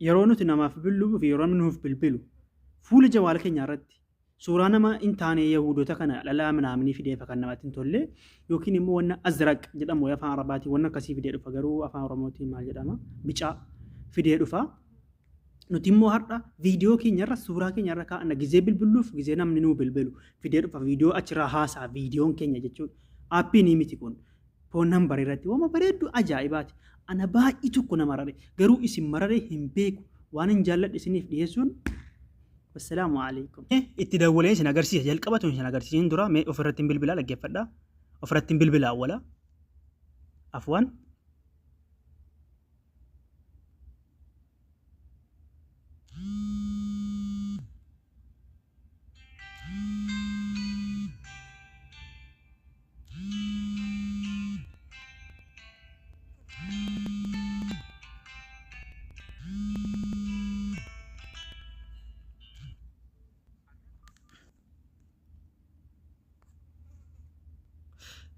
Yeroo nuti namaaf bilbiluu fi yeroo namni nuuf bilbilu fuula jawaala keenyaa irratti suuraa nama hin taane yahuudota kana dhalaa minaaminii fideefa kan namatti hin tolle yookiin immoo wanna azraq jedhamu afaan arabaatiin wanna akkasii fidee dhufa garuu afaan oromootiin maal jedhama bicaa fidee dhufa. Nuti immoo har'a viidiyoo keenyarra suuraa keenyarra kaa'anna gizee bilbiluuf gizee namni nuu bilbilu fidee dhufa viidiyoo achirraa haasaa viidiyoon keenya jechuudha. Aappiin miti kun. Phone number irratti wama bareeddu ajaa'ibaati. Ana baay'ee tokko na marare garuu isin mararee hin beeku waan hin jaalladhe isiniif dhiyeessuun wassalaamu alaikum. Itti dawwalee isin agarsiisa jalqaba tun isin agarsiisin dura mee ofirratti hin bilbilaa dhaggeeffadha. Ofirratti hin bilbilaa awwala. Afwan.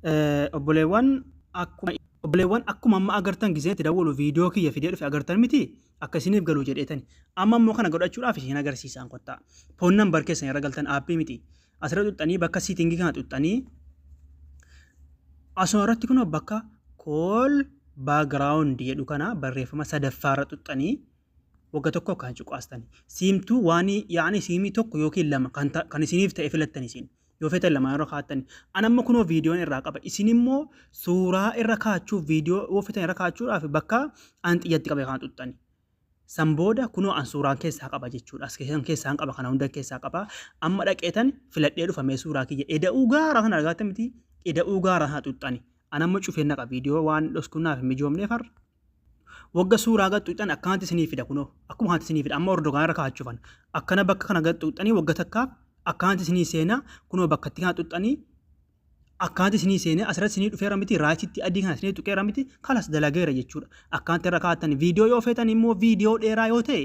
Obboleewwan akkuma obboleewwan akkuma amma agartan gizeen itti dawwalu viidiyoo kiyya fidee dhufe agartan miti akka isiniif galu jedheetani. Amma immoo kana godhachuudhaaf isin agarsiisaan kottaa. Phone number keessan irra galtan aappii miti. Asirra xuxxanii bakka siitingii kana xuxxanii asuma irratti kunoo bakka call background jedhu kana barreeffama sadaffaarra xuxxanii wagga tokko kan cuqaastani. Siimtuu waan yaa'anii siimii tokko yookiin lama kan isiniif ta'e filattan isin. Yoo feetan lama irra kaa'attani. An amma kunoo viidiyoon irraa qaba. Isin immoo suuraa irra kaa'achuuf viidiyoo yoo feetan irra kaa'achuudhaaf bakka an xiyyatti qabe kana xuxxani. San booda kunoo an suuraan keessaa qaba jechuudha. As keessan keessaan qaba kana hunda keessaa qaba. Amma dhaqeetan filadhee dhufa mee suuraa kiyya. Eda'uu gaara kana argaatti miti. Eda'uu gaara kana xuxxani. An amma cufeen naqa viidiyoo waan dhoskunaaf hin mijoomneef har'a. Wagga suuraa gad xuxxan akkanatti isinii fida kunoo. Akkuma kanatti isinii fida. Amma Erdogaan irra kaa'achuufan. Akkana bakka kana gad xuxxanii wagga takkaaf akkanatti isinii seenaa kunoo bakka itti kana xuxxanii akkanatti isinii seenee asirratti isinii dhufeera miti raayititti adii kana isinii tuqeera miti kalas dalageera jechuudha. Akkanatti irra kaa'attan viidiyoo yoo feetan immoo viidiyoo dheeraa yoo ta'e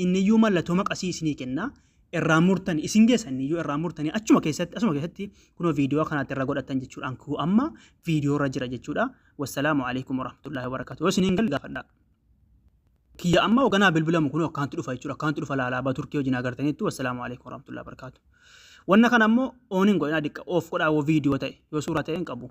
inniyyuu mallattoo maqasii isinii kenna. Irraa murtani isin geessa inniyyuu irraa murtanii achuma keessatti asuma keessatti kunoo viidiyoo akkanatti irra godhattan jechuudha. Ankuu amma viidiyoo irra jira jechuudha. Wassalaamu alaikum warahmatullaahi wabarakatuh. Yoo isiniin galle gaafadhaa. Kiyya amma hoganaa bilbilamu kun akkanatti dhufa jechuudha. Akkanatti dhufa laala abbaa Turkii wajjin agartaniittu. Wassalaamu alaikum warahmatullaahi wabarakatuh. Wanna kana ammoo oon hin godhinaa diqqa oof godhaa yoo viidiyoo ta'e yoo suuraa ta'e hin qabu.